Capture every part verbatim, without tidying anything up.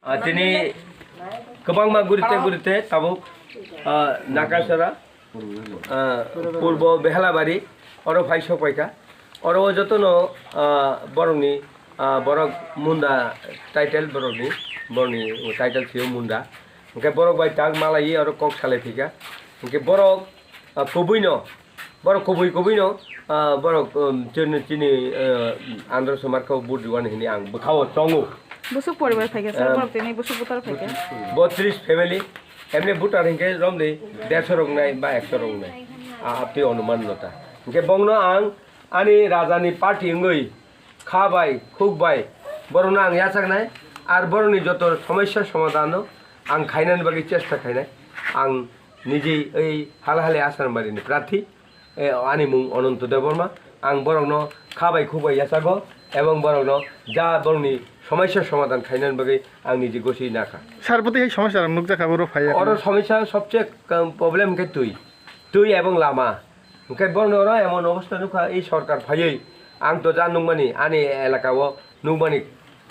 Ah, tini kwbangma gurite gurite tabuk, ah, Nakasara, ah, Purbo Behalabari, oro phai sokpaikha. Oro o jotono, ah, borokni, ah, borok Munda title borokni, borokni title sio Munda. Hwnkhe borok bai tak malaiwi oro kok salai phika. Hwnkhe borok, ah, kubuino, borok kubui kubuino, ah, borok, um, chini, chini, ah, Andhra Somaj khe vote riwani hwnwi ang bwkhao tongo. Busuk poribar phaikha, sir, ah, borok tini busuk voter phaikha. Botris family, emni voter hinkhe romni derso rok nai ba ekso rok nai. Ah, apni onuman nota. Hinkhe bongno ang ani rajani party wngwi kha bai, khuk bai, borokno ang yachaknai, ar borokni joto somosya somadhano ang khainani bagwi chesta khainai. Ang niji ei Halahali Asanbarini prarthi, eh, ani mung Ononto Debbarma. Ang borokno kha bai, khuk bai yachago, ebong borokno ja borokni somosya somadhan khainani bagwi ang niji gosi nakha. Sir, bwtwi hai somosya rok nukjakha, oro phaiya. Oro somosya sobse, um, problem khe twi. Twi ebong lama. Hwnkhe bono oro emon obostha nukha, ei sorkar phaiwi. Ang to ja nukmani, ani elaka o nukmani,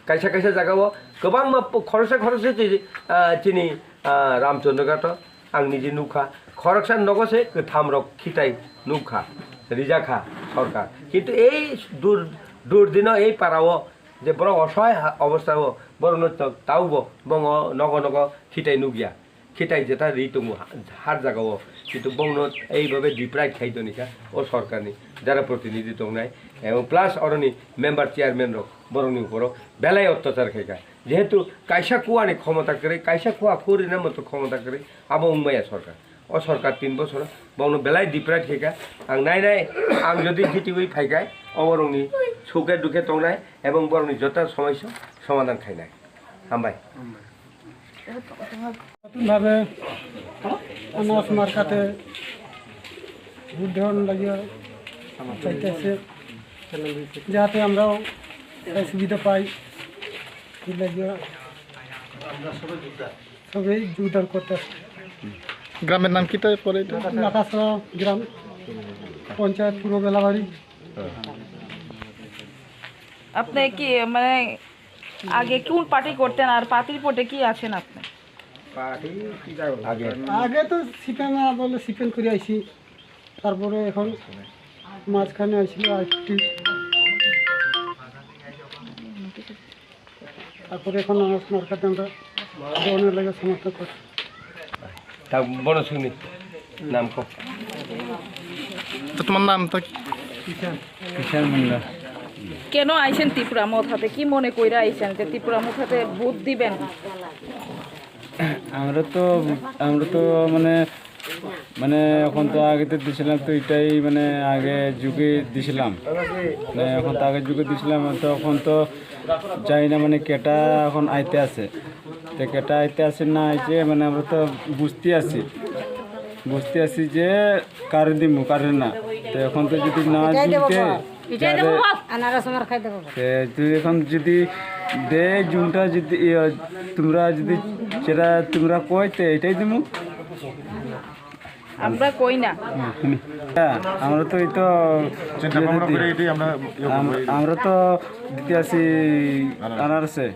kaisa kaisa jaga o kwbangma po-, khoroksa khoroksa chi-, ah, chini, ah, Ramchandra Ghat o ang niji nukha. Khoroksa nogo se kwtham rok khitai nukha, rijakha sorkar. Kintu ei dur-, durdino ei para o je borok osohai ha-, obostha o borokno to-, taubo bongo nogo nogo khitai nukya. Khitai jeta ri tongo ha-, har jaga o. Kintu bongno ei babe deprive khai toni kha o sorkarni jara protinidhi tongnai. Ebong plus oroni member chairman rok borokni uporo belai ottachar khai kha. Jehetu kaisa kuani khomota kwrwi, kaisa kua khurina moto khomota kwrwi, abo wngmaya sorkar. O sorkar tin bosoro bongno belai deprive khai kha. Ang nai nai, ang jodi jitiwi phai kha, o borokni sukhe dukhe tongnai ebong borokni jota somosya somadhan khainai. Hambai. নতুনভাবে আনারস মার্কাতে ভোট দেওয়ার লাগিয়া চাইতেছে, যাতে আমরাও একটা সুবিধা পাই। এই লাগিয়া সবাই যোগদান করতে আসছে। গ্রামের নাম কিতা পড়ে এটা? নাকাসরা গ্রাম পঞ্চায়েত পূর্ব বেলাবাড়ি। আপনি কি, মানে, আগে কোন পার্টি করতেন আর পার্টির পটে কি আছেন আপনি? পার্টি কি যাবো? আগে। আগে তো সিপিএম আমলে সিপিএম করে আইছি, তারপরে এখন মাঝখানে আইছিল আইএফটি, তারপরে এখন আমার সরকার আমরা ধরনের লাগে সমর্থন করছি। তা বড় শুনি। নাম কও। তো তোমার নাম তো কি? কিষাণ। কিষাণ মুন্ডা। কেন আইছেন ত্রিপুরা মথাতে? কি মনে কইরা আইছেন যে ত্রিপুরা মথাতে ভোট দিবেন? আমরা তো, আমরা তো মানে, মানে এখন তো আগে তো দিছিলাম তো এটাই মানে আগে যুগে দিছিলাম। মানে এখন তো আগে যুগে দিছিলাম, তো এখন তো জানি না মানে কেটা এখন আইতে আছে। তো কেটা আইতে আছে না আইছে, মানে আমরা তো বুঝতে আছি, বুঝতে আছি যে কারে দিমু, কারে না। তো এখন তো যদি না এটাই দেবো দিতে, বাবা। এটাই দেবো তাহলে বাবা। আনারস আমার খাই দেবো বাবা। এ, তুই এখন যদি দে জুনটা যদি, ইয়ে, তোমরা যদি যেটা তোমরা কইতে এটাই দিমু। আমরা কই না। হুম, হুম। হ্যাঁ, আমরা তো এই তো চিন্তা ভাবনা যদি করে এটাই আমরা ইয়ে আম-, করবো, এই আমরা তো দিতে আছি আনারস। আনারসে।